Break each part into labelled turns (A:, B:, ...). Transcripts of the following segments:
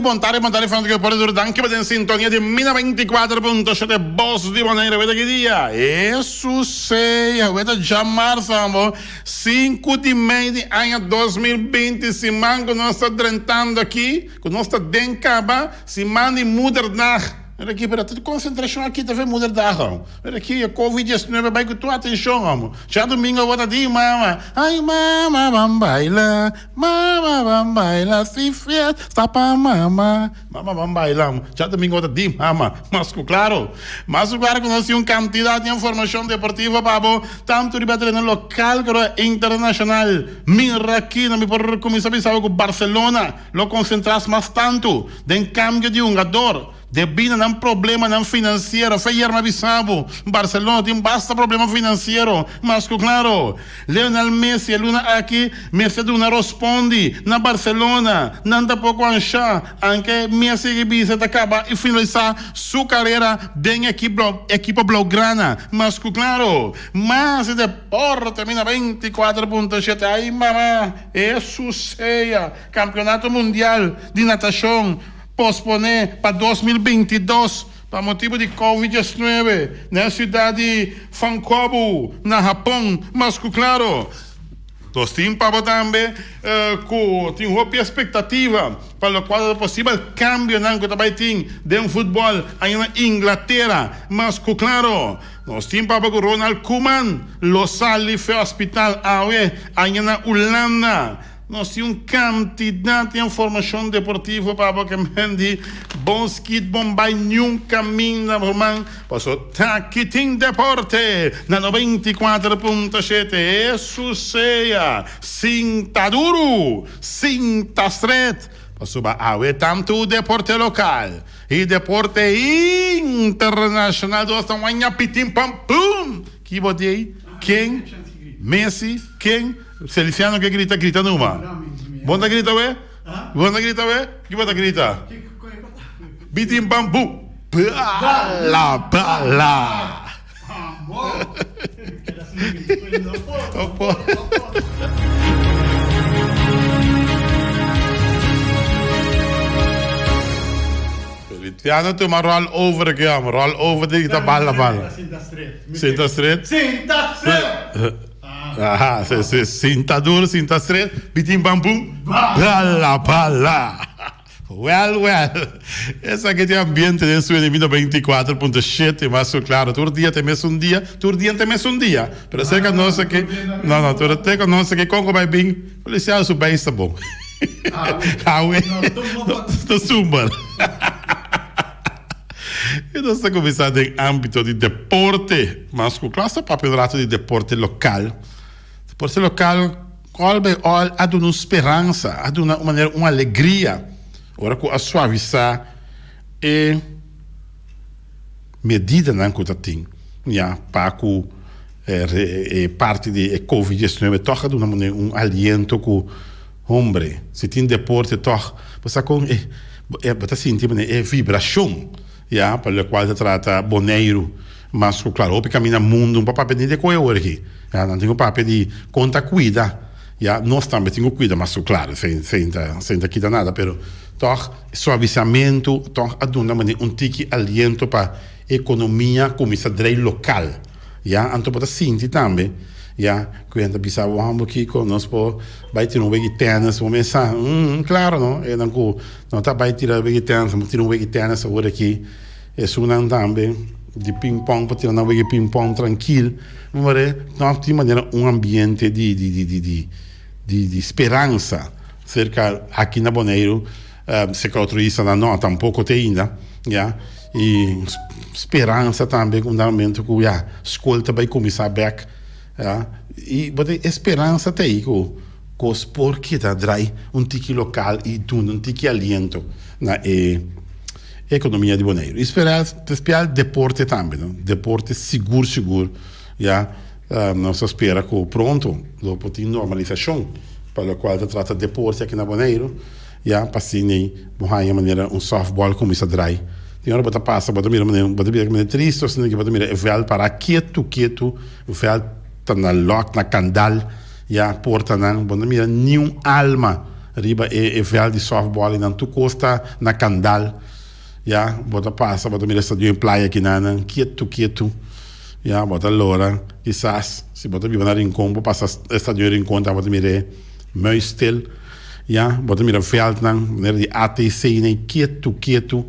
A: Bon tardi, bon tardi Francisco Deportes duro danki pa den sintonia di Mina 24.7 Bos di Bonaire. Weta ki dia? E susea, weta djamarsa amo, 5 di mei di aña 2020, siman ku nos ta drentando aki, ku nos ta den kaba, siman di Moederdag. Mira aki, pero tur konsentrashon aki ta fe Moederdag amo. Mira aki, e Covid 19 bai ku tur atenshon amo. Djadumingo bo ta di mama, ay mama ban baila. Mama ban baila si fiesta pa mama. Mama ban baila. Djadumingo ta di mama. Mas ku klaro. Mas ku klaro ku nos tin un kantidat di informashon deportivo pa bo, tantu riba tereno lokal komo internashonal. Mira aki no mi por kuminsá bisa bo ku Barcelona lo konsentrá mas tantu den kambio di hungador. Debí na nan problemanan finansiero, fe yerma bisa bo, Barcelona tin basta problema finansiero, mas ku klaro. Lionel Messi e luna aki mester duna rospondi na Barcelona, nan ta poko anshá, anke Messi bisa ta kaba i finalisá su karera den ekipo blaugrana, mas ku klaro. Mas e deporte mina 24.7 ai mama e susea Kampeonato Mundial di Natashon. Posponé pa 2022 pa motibu di Covid 19 na e siudat di Fankobu na Hapon. Mas ku klaro, nos tin pa bo tambe ku tin hopi espektativa pa lokual ta posibel kambionan ku ta bai tin den futbòl aña na Inglatera. Mas ku klaro, nos tin pa bo ku Ronald Koeman lo sali fe hospital awe aña na Ulanda. Nos tin un kantidat di informashon deportivo pa bo ke men di bon skit bon bai niun kaminda ruman paso taki tin deporte na 94.7 e susea sinta duru sinta stret pasobra awe tantu deporte lokal i deporte internashonal dos ta waña pitin pam pum ki bo di ei ken Messi ken. Feliciano ke grita grita numa. Bon ta grita we? Bon ta grita we? Ki bo ta grita? Bitin bambu. Bala bala. Feliciano tuma roll over ke amo. Roll over di grita bala bala. Sinta stret.
B: Sinta stret.
A: Aha, se, se, sinta duro, sinta stret, bitin bam bum, bala bala. Well, well. Esaki tin ambiente den Suene Vino 24.7, mas ku klaro, tur dia te mes un dia, tur dia te mes un dia. Pero serka nos aki, no, no, pero serka nos aki kon ku bai bin, polisial su beis ta bon. Awe, no sumber. I nos ta kuminsá den ámbito di deporte. Mas ku klas ta papia un ratu di deporte lokal. Deporte lokal all by all a duna un speransa, a duna un manera un alegria ora ku a suavisá e medidanan ku ta tin ya pa ku e parti di e covid 19 tòg a duna manera un aliento ku Hombre, si tin deporte tog, bo sa con e bo ta sinti manera e vibracion, ya, pa locual ta trata Boneiru. Mas cu claro, hopi caminda mundo no por papia ni de coe awor aki, ya, nan tin cu papia di con ta cuida, ya, nos tambe tin cu cuida mas cu claro, sin sin ta sin ta kita nada, pero tog suavisamento tog a duna manera un tiki aliento pa economia cuminsa drei local. Ya, anto bo ta sinti tambe, ya, ku hende ta bisa bo, homber kiko, nos por bai tira un wegi tennis, bo mesa, mm, klaro no, enan ku no ta bai tira wegi tennis, bo tira un wegi tennis awor aki, esunnan tambe di ping pong por tira nan wegi ping pong trankil, bo mira, no tin manera un ambiente di, di, di, di, di, di, di speransa serka aki na Boneiru. Serka otro islanan no, tampoko te ainda, ya. I speransa tambe ku un dado momento ku ya skol ta bai kuminsá bèk, ya. I bo ta e speransa ta ei ku kos por keda drai un tiki lokal i duna un tiki aliento na e ekonomia di Boneiru. I spera spesial deporte tambe, no. Deporte sigur sigur, ya. Nos ta spera ku pronto lo por tin normalisashon pa lokual ta trata deporte aki na Boneiru. Ya pa asina ei bo haña manera un softball kuminsá drai. Tin ora bo ta pasa bo ta mira manera bo ta bira manera tristu asina ke bo ta mira e vèlt pará ketu ketu, vèlt ta na lòk na kandal ya portanan bo no mira niun alma. riba e e veld di softball y nan tur cos ta na candal ya bo ta pasa bo ta mira stadion y playa kinanan kietu kietu ya bo ta lora kisas si bo ta biba na Rincon bo pasa stadion Rincon ta bo ta mira e muisstil ya bo ta mira veldnan manera di ATC nan kietu kietu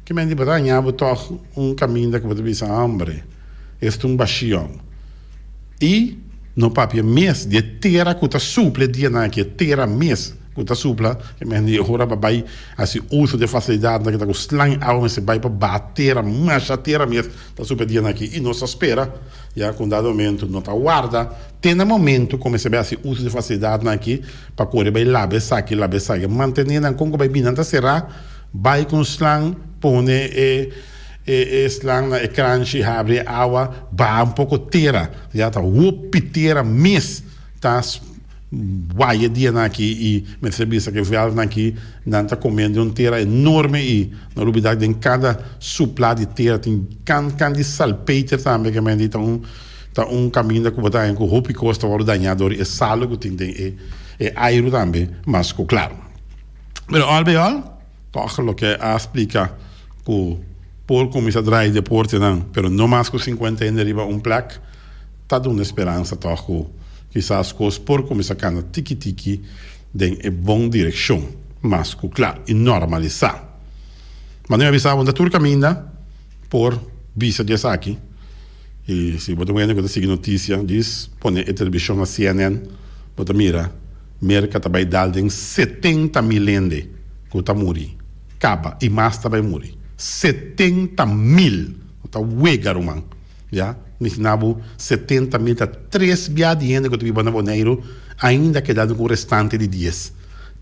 A: ki men di bo ta haña bo tog un caminda cu bo ta bisa hombre esta un bashion. I no papia mes di e tera ku ta supla e dianan aki, e tera mes ku ta supla, e men di ora pa bai hasi uso di e fasilidatnan ki ta ku slan awa mester bai pa baha tera, masha tera mes ta supla e dianan aki. I nos ta spera ya ku un dado momento no ta warda te na momento ku mester bai hasi uso di e fasilidatnan aki pa kore bai laba esaki, laba esaki, mantené nan kon ku bai bini nan ta será, bai ku un slan pone e. E esnan na e kranchi habri e awa baha un poko tera ya ta hopi tera mes ta waya dianan aki y mester bisa ke veldnan aki nan ta comiendo un tera enorme y no lubida den cada supla di tera tin kan kan di salpeter tambe ke men di ta un ta un caminda ku bo ta haña ku hopi kos ta wòrdu daña dor e salo ku tin den e e airu tambe mas ku klaro pero al bij al. Tòg loke a splika ku por kuminsá drai deportenan, pero no mas ku sinkuenta hende riba un plek, ta duna speransa tòg ku kisas kos por kuminsá kana tiki tiki den e bon direkshon, mas ku kla i normalisá. Manera mi a bisa bo, ta tur kaminda por bisa di esaki i si bo ta un hende ku ta sigui notisia, djis pone e televishon na CNN bo ta mira. Merka ta bai dal den 70.000 hende ku ta muri kaba i mas ta bai muri. 70.000! No ta wega ruman. Ya, imagina bo 70.000 ta tres bia di hende ku ta biba na Boneiru ainda kedando ku un restante di dies.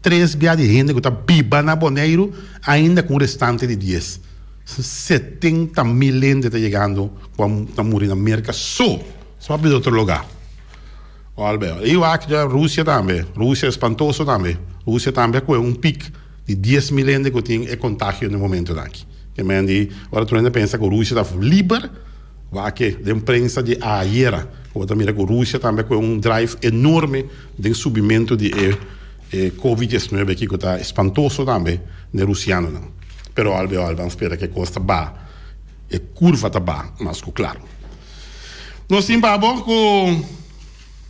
A: Tres bia di hende ku ta biba na Boneiru ainda ku un restante di dies. 70.000 hende ta yegando ku a ta muri na Merka so. So a bida otro lugar. Albe. I wak dja Rusia tambe. Rusia espantoso tambe. Rusia tambe a kohe un pik di 10.000 hende ku tin e kontagio na e momentonan aki. Ke men di ora tur hende pensa ku Rusia ta liber, wak e den prensa di ayera ku bo ta mira ku Rusia tambe a kohe un drive enorme den subimentu di e e covid 19 aki ku ta espantoso tambe na e rusianonan. Pero albe albe an spera ku e kos ta baha, e kurva ta baha mas ku klaro. Nos tin pa bo ku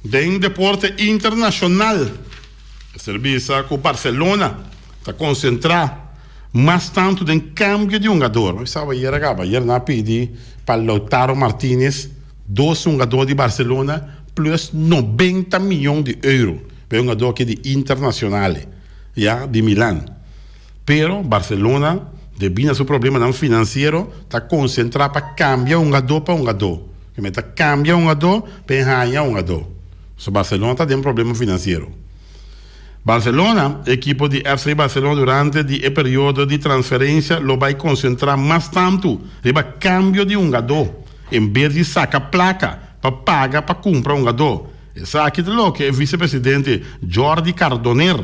A: den deporte internashonal mester bisa ku Barcelona ta konsentrá mas tantu den kambio di hungador. Mi sa ayer a kaba, ayer nan a pidi pa Lautaro Martinez, dos hungador di Barcelona plus 90 miyon di euro pa e hungador aki di Internazionale, ya, di Milan. Pero Barcelona, debí na su problemanan finansiero, ta konsentrá pa kambia hungadó pa hungadó. Ke mester ta kambia hungadó pa e haña hungadó. So Barcelona ta den problema finansiero. Barcelona, ekipo di FC Barcelona durante di e periodo di transferensia lo bai konsentrá mas tantu riba kambio di hungadó en bes di saka plaka pa paga pa kumpra hungadó. Esaki ta loke e visepresidente Jordi Cardoner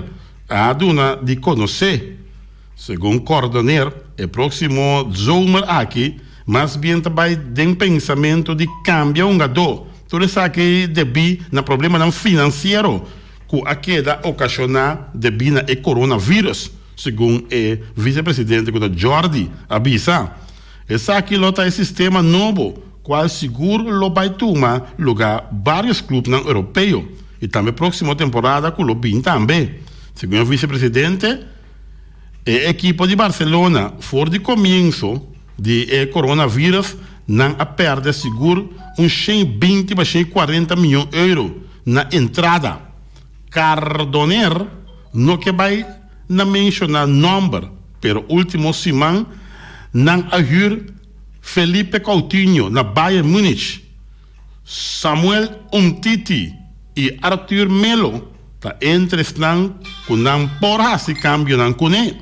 A: A duna di konosé, segun Cordoner, e próksimo zomer aki mas bien ta bai den pensamentu di kambia hungadó. Tur esaki debí na problemanan finansiero ku a keda okashoná debí na e coronavirus, segun e visepresidente ku ta Jordi a bisa. Esaki lo ta e sistema nobo kual sigur lo bai tuma lugá vários klupnan europeo i tambe próksimo temporada ku lo bin tambe. Segun e visepresidente, e ekipo di Barcelona for di komienso di e coronavirus nan a pèrdè sigur un 120 pa 140 mion euro na entrada. Cardoner no ke bai na menshoná nòmber, pero último siman nan a hür Felipe Coutinho na Bayern Munich, Samuel Umtiti i Arthur Melo ta entre esnan ku nan por hasi kambionan kuné.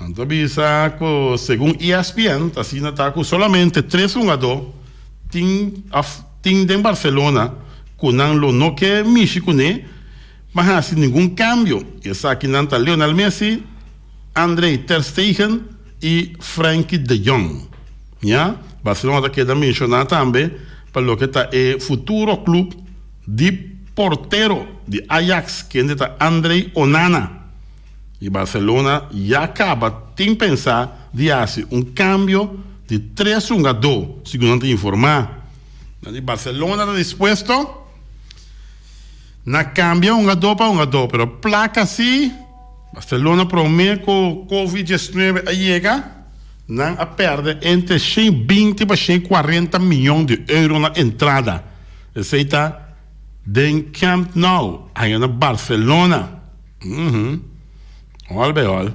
A: Nan ta bisa ku segun ESPN ta asina ta ku solamente tres hungadó tin òf tin den Barcelona ku nan lo no ke mishi kuné pa hasi ningun kambio. Esakinan ta Lionel Messi, André ter Stegen i Frenkie de Jong. Ya, Barcelona ta keda menshoná tambe pa loke ta e futuro club di. portero di Ajax kende ta André Onana. Y Barcelona ya caba tin pensa di haci un cambio di tres hungadó, segun nan ta informa. Nan di Barcelona ta dispuesto na cambia hungadó pa hungadó, pero placa si. Barcelona prome cu Covid 19 a yega, nan a perde entre 120 pa 140 miyon di euro na entrada. Esey ta den Camp Nou, aya na Barcelona. Uhum. Hol bij hol.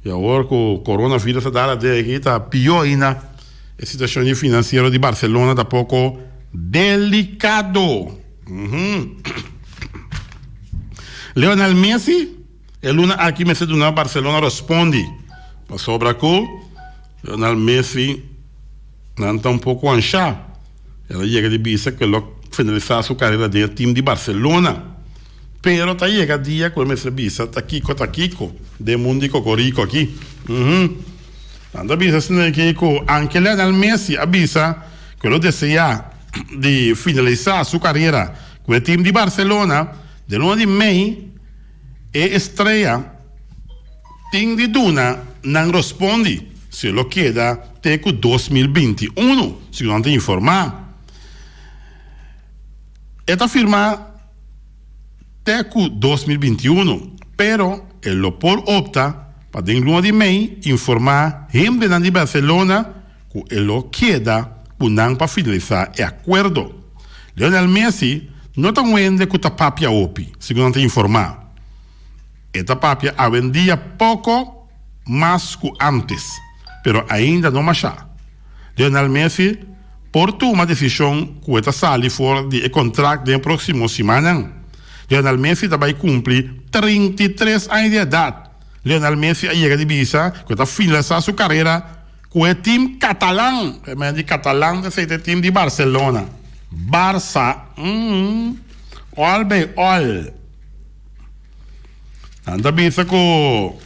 A: Y awor cu coronavirus a dal aden aki ta pio ainda. E situacion di financiero di Barcelona ta poco delicado. Uhum. Lionel Messi e luna aki mester duna Barcelona rospondi pasobra cu Lionel Messi nan ta un poco ansha. El a yega di bisa cu e lo finalisa su carera den e team di Barcelona. Pero ta yega dia cu e mester bisa ta kico ta kico den mundo di cocorico aki. Uhum. Nan ta bisa asina aki cu anke Lionel Messi a bisa cu e lo desea di finalisa su carera cu e team di Barcelona den luna di mei, e estrella tin di duna nan rospondi si e lo keda te cu 2021, segun nan ta informa. E ta firma te ku 2021, pero e lo por opta pa den luna di mei informá hendenan di Barcelona ku e lo keda ku nan pa finalisá e akuerdo. Lionel Messi no ta un hende ku ta papia hopi, segun nan ta informá. E ta papia awendia poko mas ku ántes, pero ainda no mashá. Lionel Messi por tuma desishon ku e ta sali for di e kontrakt den e próksimo simannan. Lionel Messi ta bai kumpli 33 aña di edat. Lionel Messi a yega di bisa ku e ta finalisá su karera ku e tim katalan. E men di katalan ta esei ta e tim di Barcelona. Barça, mm, all bij all. Nan ta bisa ku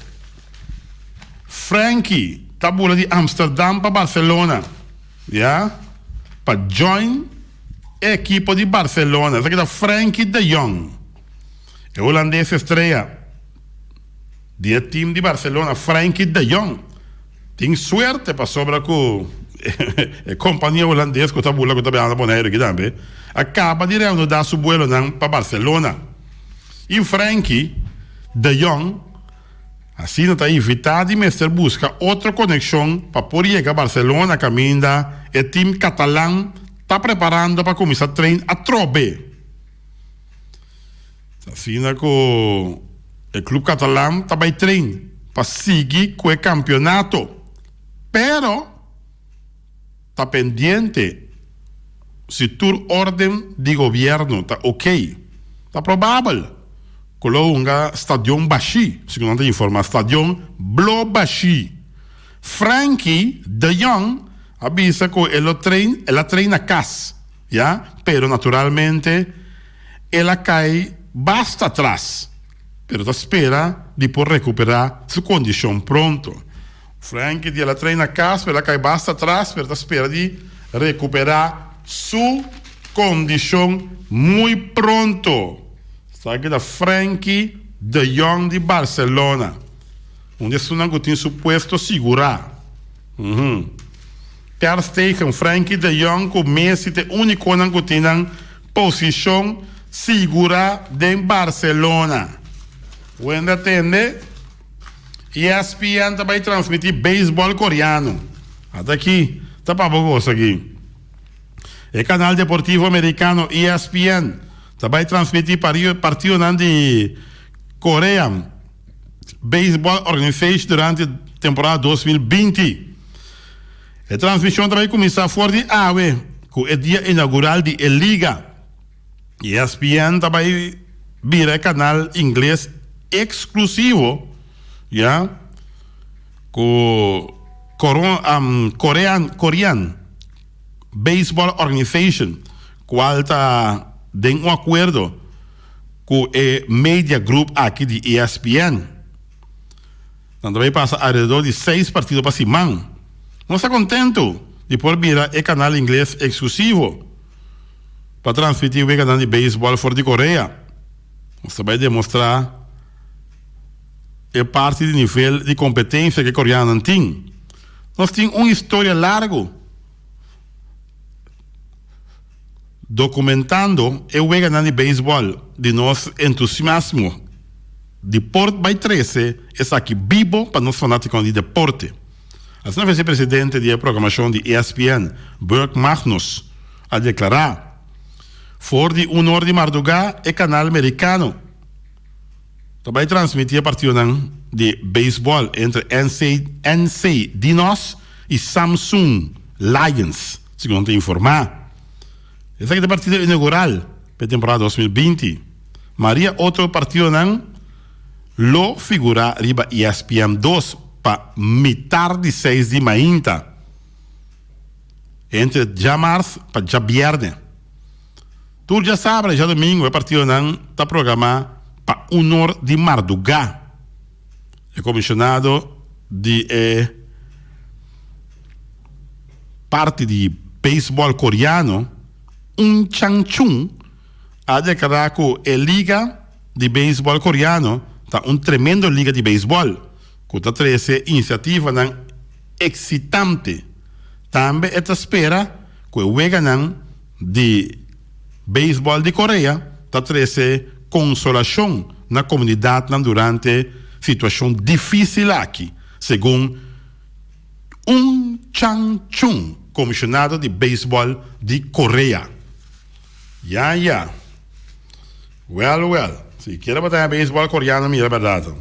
A: Frenkie ta bula di Amsterdam pa Barcelona, ya, pa join e ekipo di Barcelona. Esaki ta Frenkie de Jong, e hulandes estrea di e team di Barcelona, Frenkie de Jong. Tin suerte pasobra ku e kompania hulandes ku ta bula ku ta biaha na Boneiru aki tambe a kaba di reanudá su buelonan pa Barcelona. I Frenkie de Jong asina ta invitá di mester buska otro konekshon pa por yega Barcelona kaminda e tim katalan ta preparando pa kuminsá train atrobe. Ta asina ku e club katalan ta bai train pa sigui ku e kampionato, pero ta pendiente si tur orden di gobierno ta ok. Ta probabel ku lo hunga stadion bashí, segun nan ta informa, stadion blo bashí. Frenkie de Jong a bisa ku e lo train, el a train na kas, ya, pero naturalmente el a kai basta atras, pero ta spera di por rekuperá su kondishon pronto. Frenkie di el a train na kas, pero el a kai basta atras, pero ta spera di rekuperá su kondishon muy pronto. Esaki ta Frenkie de Jong di Barcelona, un di esunnan ku tin su puesto sigurá. Ter Stegen, Frenkie de Jong ku Messi ta e únikonan ku tin nan posishon sigurá den Barcelona. Wende a tende? ESPN ta bai transmití beisbòl koreano. Ata aki ta pa bo gosa aki. E kanal deportivo amerikano ESPN ta bai transmití partidonan di Korea Baseball Organization durante temporada 2020. E transmishon ta bai kuminsá for di awe ku e dia inaugural di e liga. ESPN ta bai bira e kanal ingles eksklusivo ya ku Korean Korean Baseball Organization kual ta den un akuerdo ku e media group aki di ESPN. Nan ta bai pasa alrededor di seis partido pa siman. Nos ta kontentu di por bira e kanal ingles eksklusivo. pa transmití weganan di beisbòl for di Korea. Nos ta bai demostrá e parti di nivel di kompetensia ku e koreanonan tin. Nos tin un historia largu dokumentando e weganan di beisbòl di nos entusiasmo di por bai trese esaki bibo pa nos fanátikonan di deporte. Asina visepresidente di e programashon di ESPN, Burke Magnus, a deklará. For di un or di mardugá e kanal merikano ta bai transmití e partidonan di beisbòl entre NC NC Dinos i Samsung Lions, segun nan ta informá. Esaki ta e partido inaugural pa e temporada 2020. Maria otro partidonan lo figurá riba ESPN 2 pa mitar di seis di mainta. Entre djamars pa djabierne. Tur djasabra i djadomingo e partidonan ta programá pa un or di mardugá. E komisionado di e parti di beisbòl koreano, Un Chang-chun, a deklará ku e liga di beisbòl koreano ta un tremendo liga di beisbòl ku ta trese inisiativanan eksitante. Tambe e ta spera ku e weganan di beisbòl di Korea ta trese konsolashon na komunidatnan durante situashon difísil aki, segun Un Chang-chun, komishonado di beisbòl di Korea. Ya ya. Wèl wèl. Si kier bo ta haña beisbòl koreano mira bèrdat.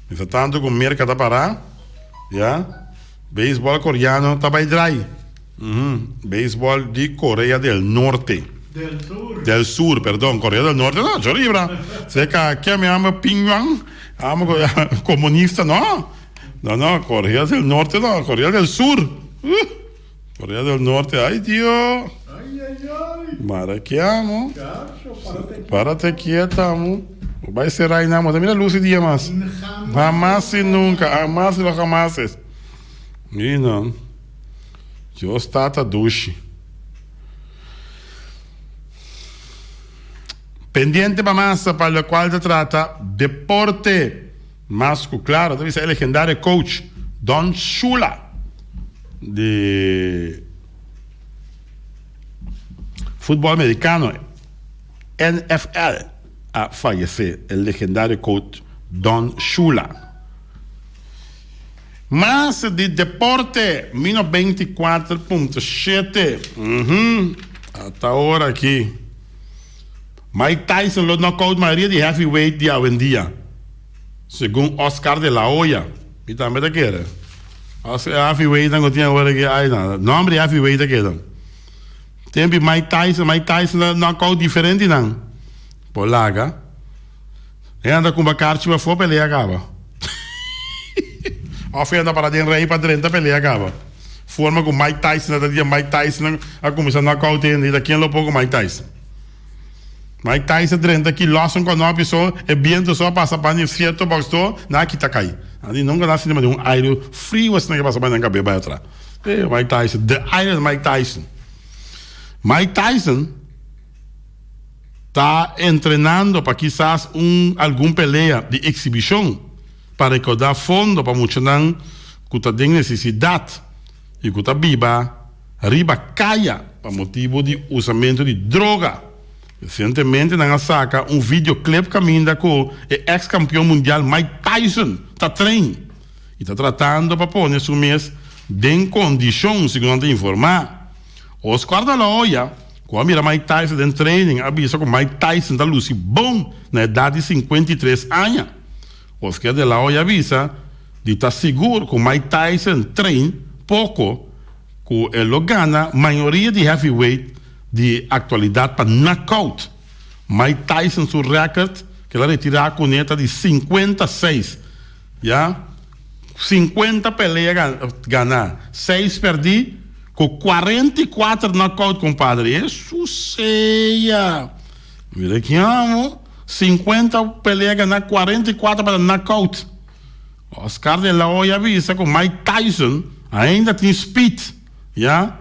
A: Mester tantu ku Merka ta pará, ya, beisbòl koreano ta bai drai. Beisbòl di Korea del Norte.
B: Del Sur.
A: Del Sur, perdon. Korea del Norte no, cho libra. Seka ke mi amo Pyongyang, amo komunista no. No no, Korea del Norte no, Korea del Sur. Korea del Norte, ay Dio.
B: Ay ay ay.
A: Mara ke amo.
B: Chacho, párate quieta.
A: Párate quieta amo. Bo bai sera aynan, bo ta mira luz di dia mas. Hamas y nunca, hamas y los hamases. Mi no. Dios tata dushi. Pendiente pa mas pa locual ta trata deporte. Mas cu claro ta bisa e legendario coach Don Shula di futbol americano NFL a fayece, e legendario coach Don Shula. Mas di deporte, mino 24.7, uhum, ata ora aki. Mike Tyson lo knockout mayoria di heavyweight di awendia, segun Oscar de la Hoya. Mi tambe ta kere. As e heavyweightnan ku tin awor aki, ai na, nomber di heavyweight ta keda. Tempi Mike Tyson, Mike Tyson a knockout diferentenan. Por laga. E anda kumba karchi pafó pelea kaba. Of e anda para den rei pa drenta pelea kaba. Forma ku Mike Tyson ta dia Mike Tyson a kuminsá knockout hende i ta ken lo por ku Mike Tyson. Mike Tyson drenta ki los un konopi so e biento so a pasa pa ni sierto boxdor nan a kita kai. Nan di nunka nan a sinti manera un aire friu asina ke pasa pa nan kabe bai atra. E Mike Tyson, the Iron Mike Tyson. Mike Tyson ta entrenando pa kisas un algun pelea di exhibicion pa recauda fondo pa muchanan cu ta den necesidad y cu ta biba riba caya pa motibo di usamento di droga. Recientemente nan a saca un videoclip caminda cu e ex campeon mundial Mike Tyson ta train y ta tratando pa pone su mes den condicion, segun nan ta informa. Oscar de la Hoya, cu a mira Mike Tyson den training, a bisa cu Mike Tyson ta luci bon na edad di 53 aña. Oscar de la Hoya a bisa di ta sigur cu Mike Tyson train poco cu e lo gana mayoria di heavyweight di actualidad pa knockout. Mike Tyson su record cu el a retira cune ta di 56, ya. 50 pelea gana, 6 perdi cu 44 knockout compadre. Hesus sea! Mira ki amo. 50 pelea gana, 44 pa knockout. Oscar de la Hoya a bisa cu Mike Tyson ainda tin speed, ya.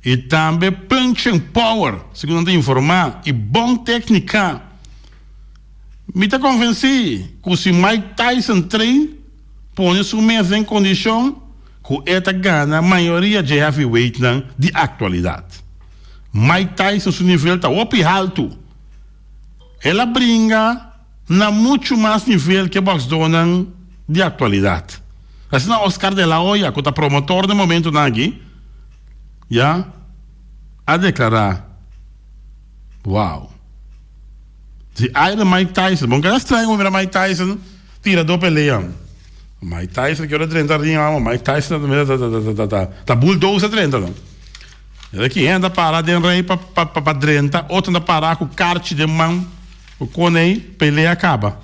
A: I tambe punching power, segun nan ta informá, i bon téknika. Mi ta konvensí ku si Mike Tyson train, pone su mes den kondishon, ku e ta gana mayoria dje heavyweightnan di aktualidat. Mike Tyson su nivel ta hopi haltu. El a bringa na muchu mas nivel ke bòksdónan di aktualidat. Asina Oscar De La Hoya, ku ta promotor den momentunan aki, ya a deklará. Wow! Si Iron Mike Tyson, bon keda straño mira Mike Tyson tira do pelea. Mike Tyson ke ora drenta ring amo, Mike Tyson ta ta ta ta ta ta ta bulldozer drenta no. Era ki hende a para den rei pa pa pa drenta, otro ta para ku karchi den man, ku konei, pelea kaba.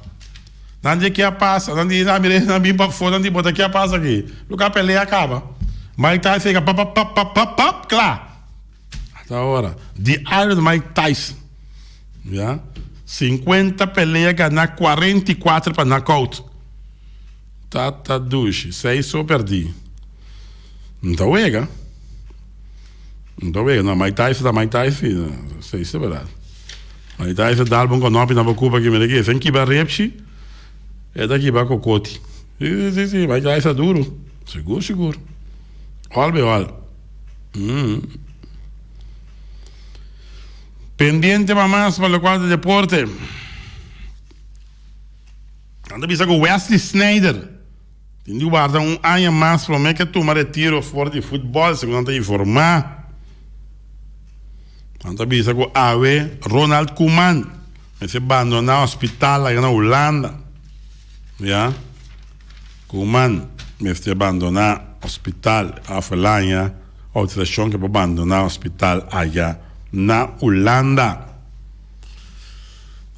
A: Nan di ke a pasa, nan di nan mira nan bin pafó, nan di bo ta ke a pasa aki? Luka pelea kaba. Mike Tyson yega pap pap pap pap pap pap kla. Hasta ahora di Iron Mike Tyson ya 50 pelea gana 44 pa knockout tata dushi 6 so perdi no ta wega no ta wega no Mike Tyson ta Mike Tyson si ta berdad Mike Tyson dal bo un konopi na bo kupa aki mira aki esen kiba repshi e ta kiba kokoti si si si Mike Tyson duru sigur sigur ol be ol. Pendiente pa mas pa locual ta deporte. Nan ta bisa cu Wesley Sneijder tin di warda un aña mas prome ke tuma retiro for di futbol, segun nan ta informa. Nan ta bisa cu awe Ronald Koeman mester bandona hospital aya na Hulanda. Ya. Koeman mester bandoná hospital of el haña outorisashon ke por bandoná hospital aya na Hulanda.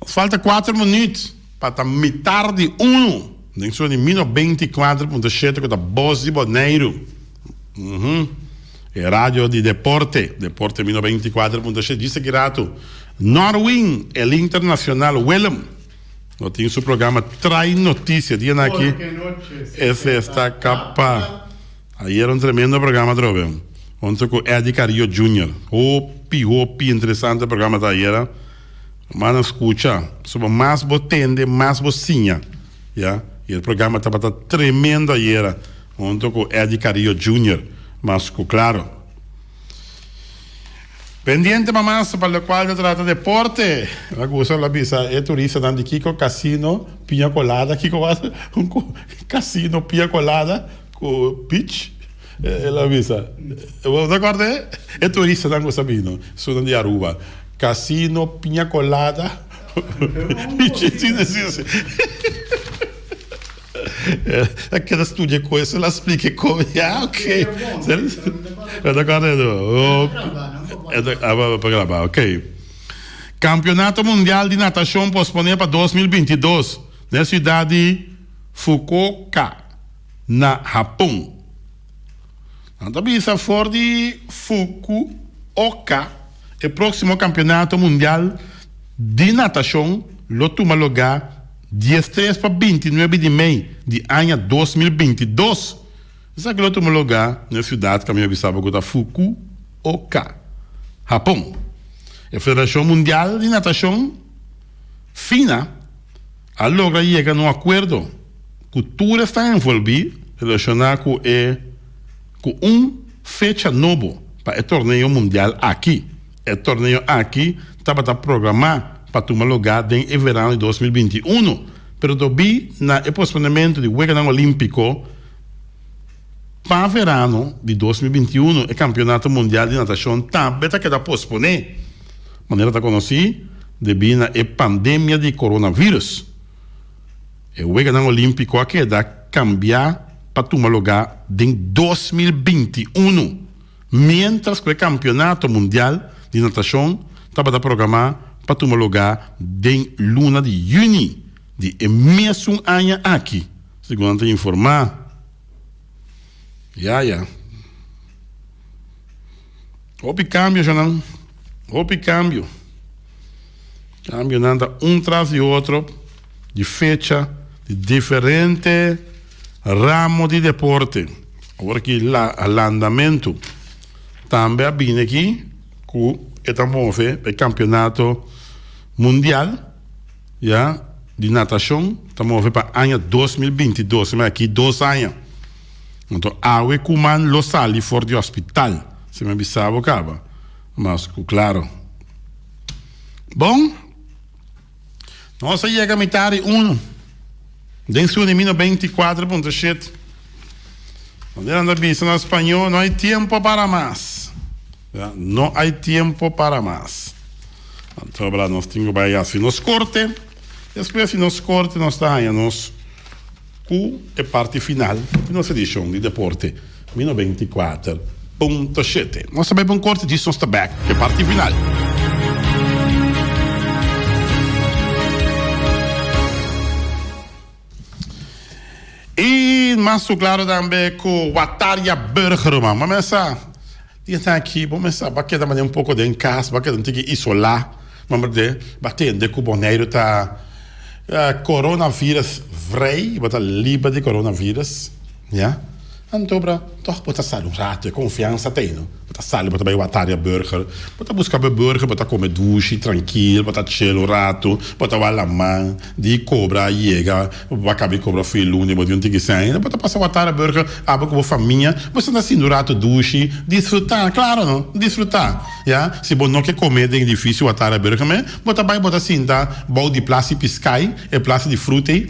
A: Nos falta kuater minuut pa ta mitar di unu den sua di mil nobenta i kuater punto shete ku ta Bos di Boneiru. E radio di deporte, Deporte 1024.7, djis aki ratu Norwin, el internacional Willem. No tin su programa Trae Noticia. Dia na aki ese esta capa. Ayer un tremendo programa atrobe. Hunto cu Eddie Carrillo Junior. Hopi hopi interesante programa ta ayer. Mana scucha. Soba mas bo tende mas bo siña. Ya. Y el programa tabata tremendo ayer. Hunto cu Eddie Carrillo Junior. Mas cu claro. Pendiente pa mas pa locual ta trata deporte. Mi gusta lo bisa e turistanan di Kiko Casino Piña Colada Kiko was un casino Piña Colada cu beach el a bisa bo ta corda e e turistanan cu sa bini esunnan di Aruba Casino Piña Colada beach si si si. A keda studia ku eso la splike kon ya ok pa graba ok Kampionato mundial di natashon posponé pa 2022 na e siudat di Fukuoka na Hapon. Nan ta bisa for di Fukuoka e próksimo kampionato mundial di natashon lo tuma lugá Diestres pa bintinuebe di mei di aña 2022. Esaki lo tuma lugá na e siudat ku ami a bisa bo ku ta Fukuoka, Hapon. E Federashon Mundial di Natashon, FINA, a logra yega na un akuerdo ku tur esnan envolví relashoná ku e ku un fecha nobo pa e torneo mundial aki. E torneo aki tabata programá pa tuma lugá den e verano di 2021, pero dobí na e posponementu di Weganan Olímpiko pa verano di 2021, e Kampionato Mundial di Natashon tambe ta keda posponé, manera ta konosí debí na e pandemia di coronavirus. E Weganan Olímpiko a keda kambiá pa tuma lugá den 2021. Miéntras ku e kampionato mundial di natashon tabata programá pa tuma lugá den luna di yüni di e mesun aña aki, segun nan ta informá. Ya ya. Hopi kambio shonnan, hopi kambio. Kambionan ta un tras di otro di fecha di diferente ramo di deporte. Awor aki la landamentu. Tambe a bini aki ku e ta move pa e kampionato mundial ya di natashon ta move pa aña 2022 esei aki 2 aña. Anto awe Koeman lo sali for di hospital si mi a bisa bo kaba mas ku klaro. Bon nos a yega mitar di uno den su di 94.7. Manera nan ta bisa na spañó, no hay tiempo para mas. Ya, no hay tiempo para mas. Anto abra nos tin ku bai hasi nos korte. Despues di nos korte nos ta haña nos ku e parti final di nos edishon di Deporte Mi 94.7. Nos ta bai pa un korte djis nos ta bèk ku e parti final. I mas ku klaro tambe ku Wataria Burger ruman. Bo mester tin esnan aki, bo mester bo a keda manera un poko den kas, bo a keda un tiki isolá. Bo a tende ku Boneiru ta coronavirus vrij, bo ta liber di coronavirus, ya. Anto bra, tòg bo ta sali un ratu, e konfiansa ta ei no. Bo ta sali, bo ta bai Wataria Burger, bo ta buska bo burger, bo ta kome dushi, trankil, bo ta chill un ratu, bo ta wak laman. Di kobra a yega, bo a kaba di kobra for e luna, bo tin un tiki sèn ainda, bo ta pasa Watara Burger, abo ku bo famia, bo sta ta sinti un ratu dushi, disfrutá, klaro no, disfrutá, ya. Si bo no ke kome den edifisio Watara Burger me, bo ta bai bo ta sinta bou di Plasi Piskai, e plasa di fruta ei.